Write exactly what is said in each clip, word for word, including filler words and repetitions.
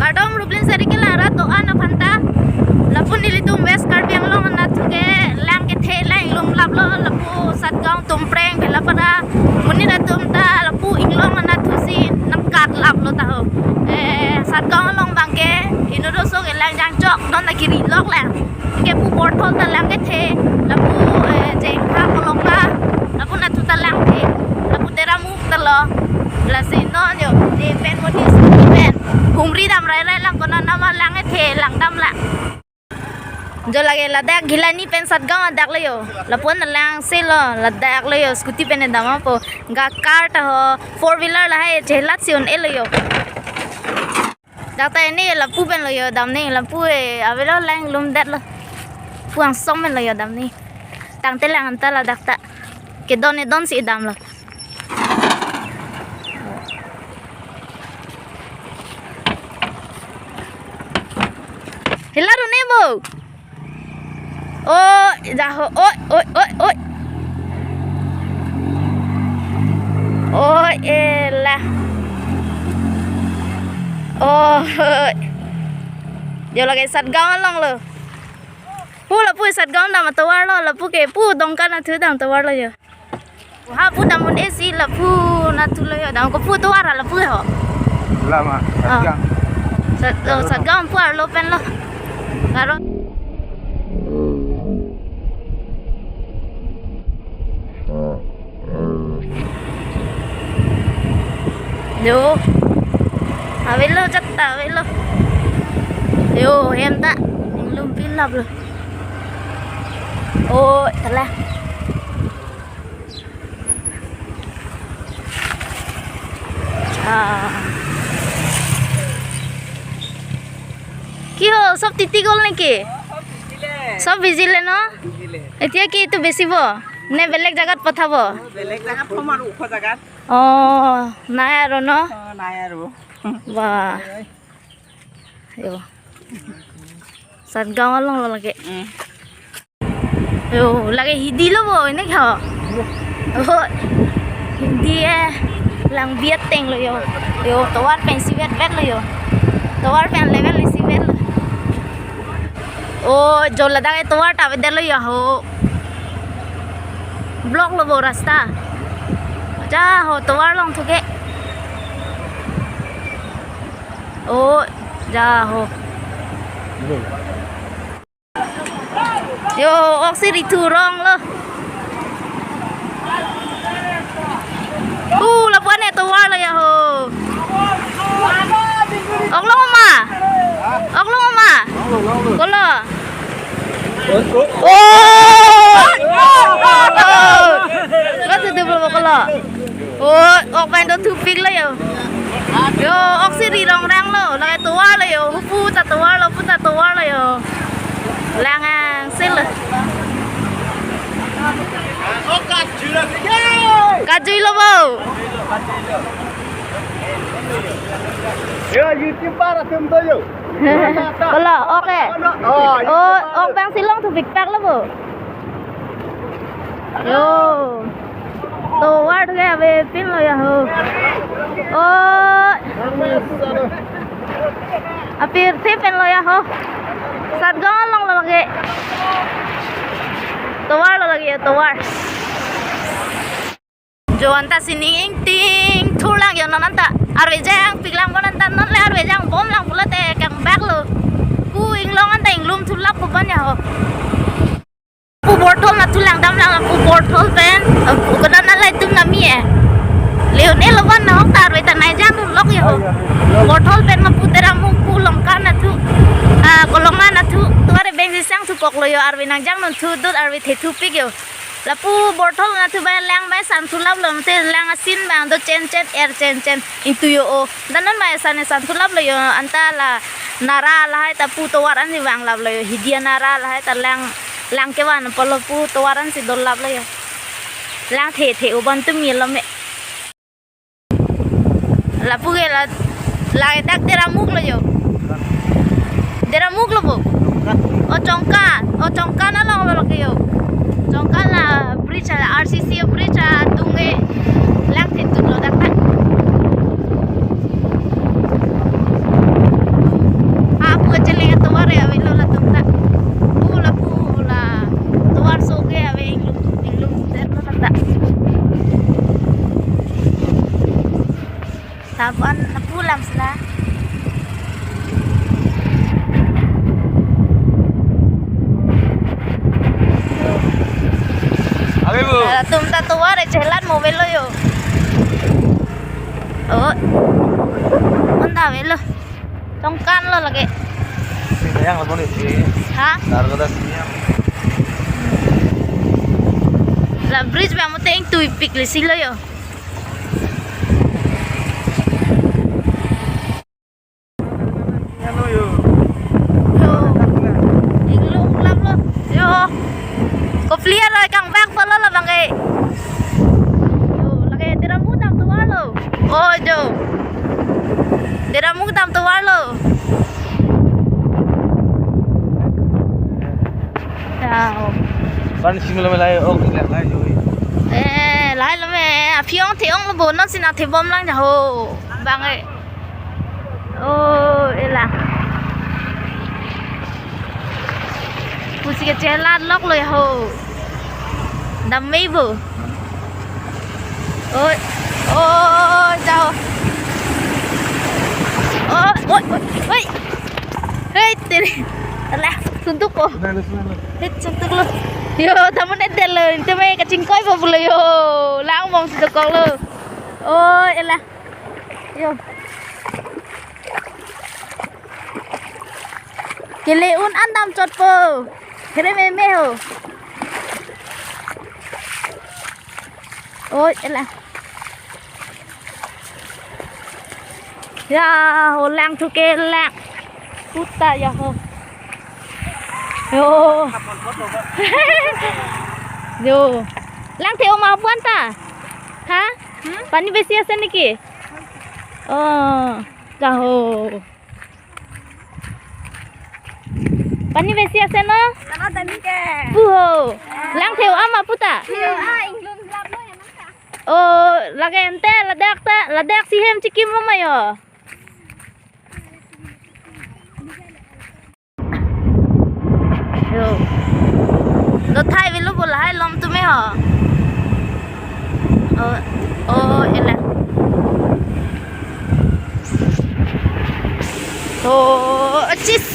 Kardom Rubelin Seri kelang rat do-an aphan ta. Lapu nelitum West Karbi Anglong anatthu ke lang kethe lang inglumlaplo, lapu Satgaon, Tumpreng, Bhelapara, monit atum ta lapu inglong anatthu si nangkatlaplo ta ho. Eh, Satgaon along abang ke inut aso ke lang jangchok, non ta kiri lok lang. Ke pu Borthol ta lang kethe, lapu, eh, Jengkha, Kolongka, lapu anatthu ta lang the, lapu Teramuk ta lo. Lasi non yo, je pen modi scooty pen humri dam rai rai lang, konat nama lang kethe lang dam lang. Jo lake ladak Gilani pen Satgaon adak lo yo. Lapu-an lang si lo, ladak lo yo, scooty pen dam apo. Ga car ta ho, four wheeler lahai chelat si un-e lo yo. Dak ta ini lapu pen lo yo damne, lapu e avelo lang lumdetlo. Pu angsong pen lo yo damne. Tangte lang anta ladak ta. Kedon edon si damlo. Hela ru ne bo. Oi, jaho, oi, oi, oi, oi. Oi, elah. Oi. Jo lake Satgaon along lo. Pu lapu Satgaon dam atovar lo, lapu ke pu Dongka anatthu dam tovar lo yo. Ha pu dam un-e si lapu anatthu lo yo, dam ko pu tovar lapu ho. Lama, ah. Satgaon. Sat-, oh, Satgaon pu arlo pen lo. Karo. Yo. Avelo jat ta, avelo. Yo, hem ta. Inglum pilaplo. Oh, telah. Ah. কি হ'ল, সব তিতি গ'ল নেকি? সব ভিজিলে ন? এতিয়া কি এইটো বেচিব নে বেলেগ জাগাত পঠাব? বেলেগ জাগাত থম আৰু ওখ জাগাত। অ, নাই আৰু ন? অ, নাই আৰু। Wah. Yo. Satgaon along lo lake. Mm. Yo, lake hidi lo bo, ini kha. Oh. Hidi eh. Lang biat teng lo yo. Yo, tovar pen si vet vet lo yo. Tovar pen level si vet lo. Oh, jo ladak e tovar ta vet lo yo ho. Block lo bo rasta. Ja ho, tovar along thu ke. Oh, ja ho. Yo, oksi ri thu rong lo. Uh, lapu-an e tovar lo ya ho. Ok lo ma? Ok lo ma? Kolo. Oh! Oh! Lo tu tu lo kolo. Oh, ok pen do thupik lo yo. Yo, oksi ri rong rang lo, lake tovar lo yo, hupu ta tovar lo, pu ta tovar lo yo. Lang angse lo. Kajui lo bo. Yo, YouTuber atum to yo. Kolo, ok. Oh, oh, ok pen si long thupik pak lo bo. Yo. Tovar ke avepin lo ya ho. Oh. Apirthe pen lo ya ho. Satgaon along lo lake. Tovar lo lake ya, tovar. Jo anta sining ingting thur lang yo non anta. Arve jangpik lang bon anta, non le arve jangbom lang pulote kang bak lo. Pu inglong anta inglum thulap pu ban ya ho. Pu Borthol anatthu lang dam lang, pu Borthol pen, pu kodan alai tum nami eh. Leon e lo ban na hok ta arve ta nai jang dun lok yo. Borthol pen ma pu Teramuk, pu Longka anatthu. Ah, Kolongka anatthu. Tovar e beng si sang thupok lo yo, arve nang jang dun thu dut, arve the thupik yo. Lapu Borthol anatthu bai lang bai san thulap lo, mate lang asin bang do chen chen, er chen chen, ingtu yo o. Dan non bai san san thulap lo yo, anta la nara lahai ta pu tovar an si vanglap lo yo, hidia nara lahai ta lang, lang kevan apotlo pu tovar an si dolap lo yo. Lang the the o ban tum mi lo me. Lapu ke la, la dak Teramuk lo yo. Teramuk lo bo. O Chongka, o Chongka along lo ke yo. Chongka la bridge la, R C C bridge adung ke lang thentun lo dak ta. Latum ta tovar chelat mo avelo yo. Oh. Honda avelo. Tongkan lo lake. Sini yang lebih nih sih. Ha? Narkoba sini yang. La bridge abang mo teng tui pik le si lo yo. Yo. Inglong lap lo. Yo. Kopli aroi kangvang polo labang ke. Yo, lake Deramuk dam tovar lo. Oh, jo. Deramuk dam tovar lo. Ya, oh. Pan simi lo melai ok, lahai jo. Eh, lahai lo me. Aphi ong the ong lo bo, non si nangthebom lang ja ho. Bang e. Oh, ela. Pusi ke chelat lok lo ya ho. Dam mei bo. Oi, oi, jao. Oh, oi, oi, oi. Hei, tere. Alah, suntuk ko. Hei, suntuk lo. Yo, dam un-edetlo. Inte me kachingkoi bo pulo yo. Lang mong suntuk kok lo. Oh, ela. Yo. Kele un-an dam chot po. Kere meme ho. Oi, ela. Ya, ho lang thu ke lang. Puta ya ho. Yo. Yo. Langthe-o ma puan ta? Ha? Hmm? Pani besi ase niki? Oh, kaho. Pani besi ase no? Tama tani ke. Puho. Langthe-o ama puta? Iya, ah, inglong gelap lo ya, Mas, ah. Oh, lake ente ladak ta, ladak si hem chikim lo ma yo. Yo. Dothai avelo bo lahai lom tume ho. Oh, oh, ela. Oh, achis.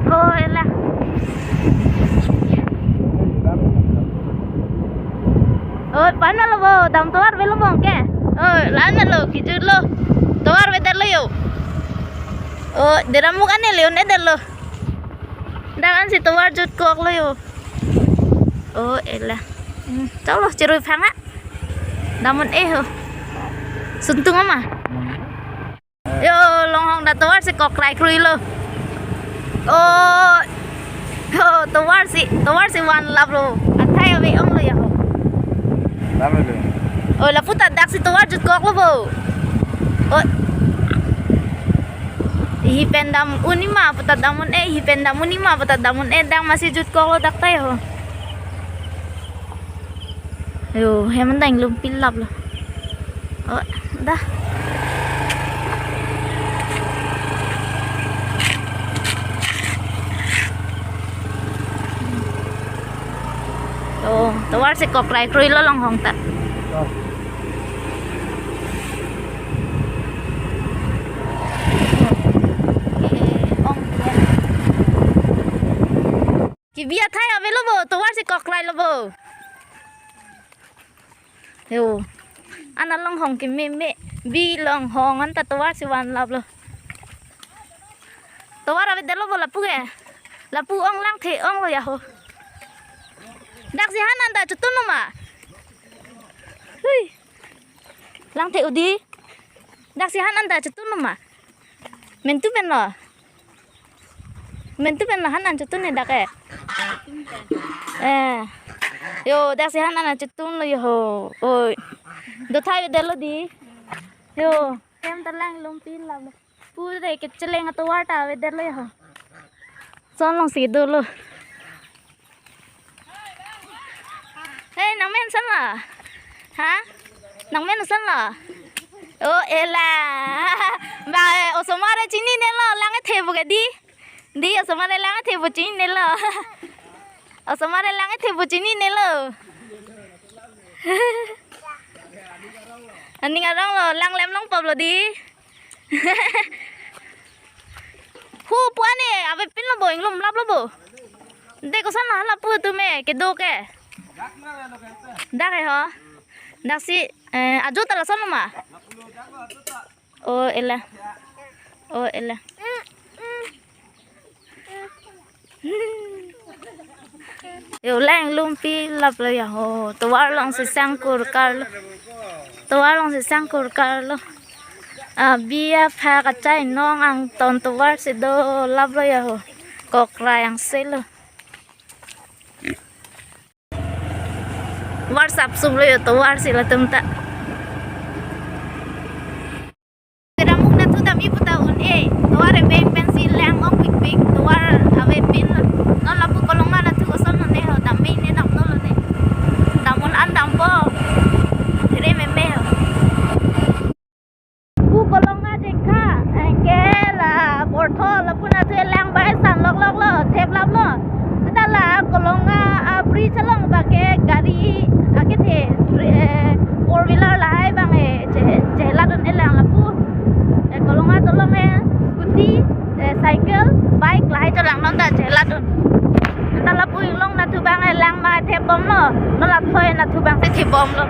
Oh, ela. Oh, pan lo bo, dam tovar avelo bo ke. Oh, la-an lo, kijut lo. Tovar avedetlo yo. Oh, Deramuk an le un-edetlo. Dak ansi tovar jutkok lo yo. Oh, ela. Hmm, chalo, chirui phang ha. Dam un-e ho. Suntung ama. Yo, Longhong ta tovar si kok krai krui lo. Oh, yo, tovar si, tovar si vanlap lo. Athai ave ong lo ya ho. Dam lo. Oh, lapu ta dak si tovar jutkok lo bo. Oh. Hi pen dam un-e ma puta dam un-e, hi pen dam un-e ma puta dam un-e, dak masi jutkok lo dak ta ya ho. Yo, hem an ta inglong pilap lo. Oh, dah. Oh, tovar si kok krai krui lo Longhong ta. Oh. Eh, ong, ya. Kebi athai avelo bo, tovar si kok krai lo bo. Yo. Ana Longhong kememe, bi Longhong an ta tovar si vanlap lo. Tovar avedetlo bo lapu ke. Lapu ong Langthe ong lo ya ho. Dak si han an ta chotun lo ma. Hui. Langthe odi. Dak si han an ta chotun lo ma. Mentu pen lo. Mentu pen lo han an chotun ne dak e. Eh. Yo, dak si han an chotun lo yo ho. Oi. Dothai avedetlo di. Yo. Hem ta lang lom pilap lo. Pure kecheleng atovar ta avedetlo yo ho. Son along si dolo. Hei, nangmen ason lo? Ha? Nangmen ason lo? Oh, ela. Ba, osomar chinine lo, lang-ethe bo ke di. Di, osomar lang-ethe bo chinine lo. Osomar lang-ethe bo chinine lo. Aning arong lo, lang lem long pop lo di. Hu puan e, avepin lo bo, inglong lap lo bo. Ante koson lo hala pu atum ke kedo ke. Dak ke ho. Dak si, eh, ajo ta lason lo ma. O ela. O ela. Yo lang lumpi lap lo ya ho. Tovar along si sangkur kar lo. Tovar along si sangkur kar lo. Abi apha kachai nong angton tovar si do lap lo ya ho. Kokra yang se lo. Tovar sapsum lo yo, tovar si latum ta. Kedamung nathu dam-i puta un-e. Tovar ebeng pensi lang ong pikpik. Tovar avepin lo. Non lapu Kolonga nathu koson lo ne ho. Dam-i ne dam no lo ne. Dam un-an dampo. Thire meme ho. Pu Kolonga jengkha, anke la Bortho lapu nathu lang bai san lok lok lo, thep lap lo. Seta la Kolonga a-bridge along abang ke gari akethe, eh, four wheeler lahai abang, eh, che-, chehelat un-e lang lapu. Eh, Kolonga dolong, eh, scooty, eh, cycle, bike lahai chelang non ta chehelat un. Anta lapu inglong nathu abang, eh, lang abang thep bom lo, non la thoi nathu abang si thep bom lo.